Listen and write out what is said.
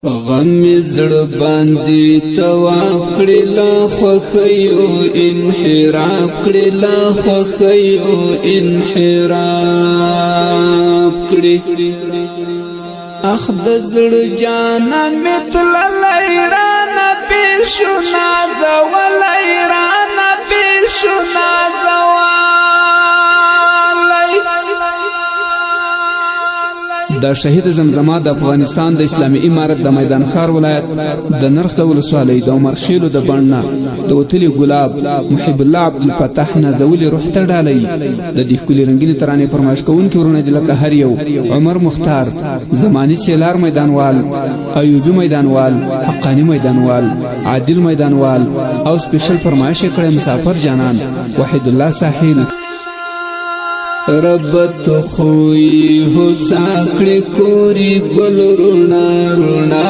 غم مې زړه باندې طواف کړي، لا خوښیو انحراف کړي، لا خوښیو انحراف کړي. اخ د زړه جانان مې تللی، رانه بیل شو، نازولی، رانه بیل شو، نازولی. د شهید زمزمه د افغانستان د اسلامي امارت د میدان ښار ولایت د نرخ د ولسوالۍ د عمر خېلو د بڼ نه د وتلي ګلاب محب الله عبدالفتاح نازولي روح ته ډالۍ. د دې ښکلي رنګینې ترانې فرمایش کوونکي وروڼه دي لکه هر یو عمر مختار زمانی، سیلار میدانوال، ایوبي میدانوال، حقاني میدانوال، عادل میدانوال او سپیشل فرمایش یې کړی مسافر جانان وحید الله ساحل. رب ته خوی هوسا کړې، کوري ګل روڼا روڼا.